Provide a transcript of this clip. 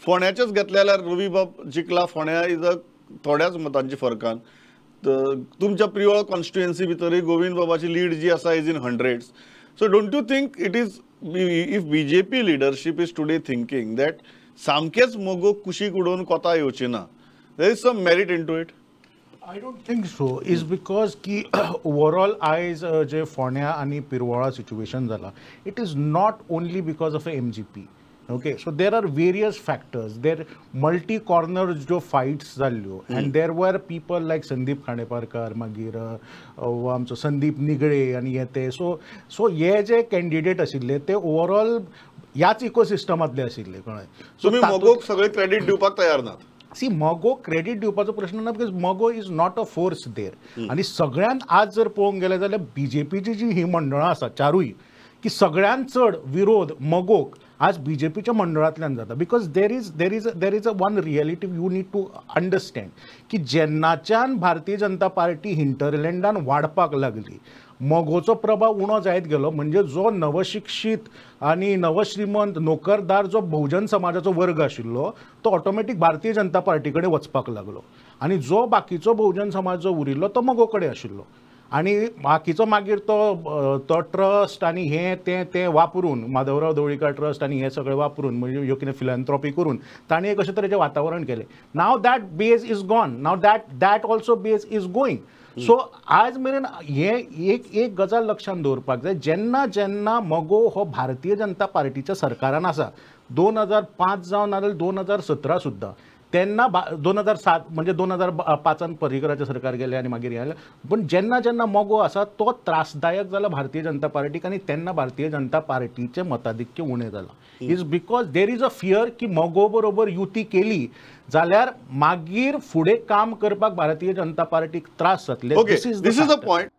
फोंड्याचेच घेतले जाल्यार रवी बाब जिखला फोंड्या is a थोड्याच मतांच्या फरकान. तुमच्या प्रियोळ कॉन्स्टिट्युएन्सी भितरूय गोविंद बाबाची लीड जी आसा is in hundreds. So don't you think it is, if BJP leadership is today thinking that सामकेच मगो कुशीक उडोवन कोता येवची ना, there is some merit into it? I don't think so. Is because की ओवरऑल आयज जे फोंड्या आनी पिरवोळा सिच्युएशन जाला, it is not only because of a MGP. Okay, so there are various factors. There multi corner ज्यो fights जाल्ल्यो and there were people like Sandeep Khandeparkar, मागीर आमचो संदीप निगळे आनी हे ते. सो सो हे जे कॅन्डिडेट आशिल्ले ते ओवरऑल ह्याच इकोसिस्टमांतले आशिल्ले, कळ्ळें? तुमी मगोक सगळे क्रेडीट दिवपाक तयार नात? सी, मगो क्रेडीट दिवपाचो प्रश्न ना, because Mago is not a force there. आनी सगळ्यांत आज जर पळोवंक गेले जाल्यार बीजेपीची जी ही मंडळां आसा चारूय, की सगळ्यांत चड विरोध मगोक आज बीजेपीच्या मंडळांतल्यान जाता. Because there is a one reality you need to understand की जेन्नाच्यान भारतीय जनता पार्टी हिंटरलँडान वाडपाक लागली, मगोचो प्रभाव उणो जायत गेलो. म्हणजे जो नवशिक्षीत आनी नवश्रीमंत नोकरदार जो बहुजन समाजाचो वर्ग आशिल्लो तो ऑटोमॅटीक भारतीय जनता पार्टी कडेन वचपाक लागलो आनी जो बाकीचो बहुजन समाज जो उरिल्लो तो मगो कडेन आशिल्लो. आनी बाकीचो मागीर तो ट्रस्ट आनी हें तें तें वापरून, माधवराव ढवळीकार ट्रस्ट आनी हें सगळें वापरून, म्हणजे ह्यो कितें फिलॅन्थ्रॉपी करून तांणी एक अशे तरेचें वातावरण केलें. Now that base is gone, now that also base is going. So आज मेरेन हे एक एक गजाल लक्षांत दवरपाक जाय, जेन्ना जेन्ना मगो हो भारतीय जनता पार्टीच्या सरकारान आसा, 2005 जावं नाजाल्यार 2017 सुद्दां, तेन्ना 2007, म्हणजे 2005 पर्रीकराचें सरकार गेलें आनी मागीर हें आयलें, पूण जेन्ना जेन्ना मगो आसा तो त्रासदायक जाला भारतीय जनता पार्टीक आनी तेन्ना भारतीय जनता पार्टीचें मताधिक्य उणें जालां, is because there is a fear की मगो बरोबर युती केली जाल्यार मागीर फुडें काम करपाक भारतीय जनता पार्टीक त्रास जातले. This is the point.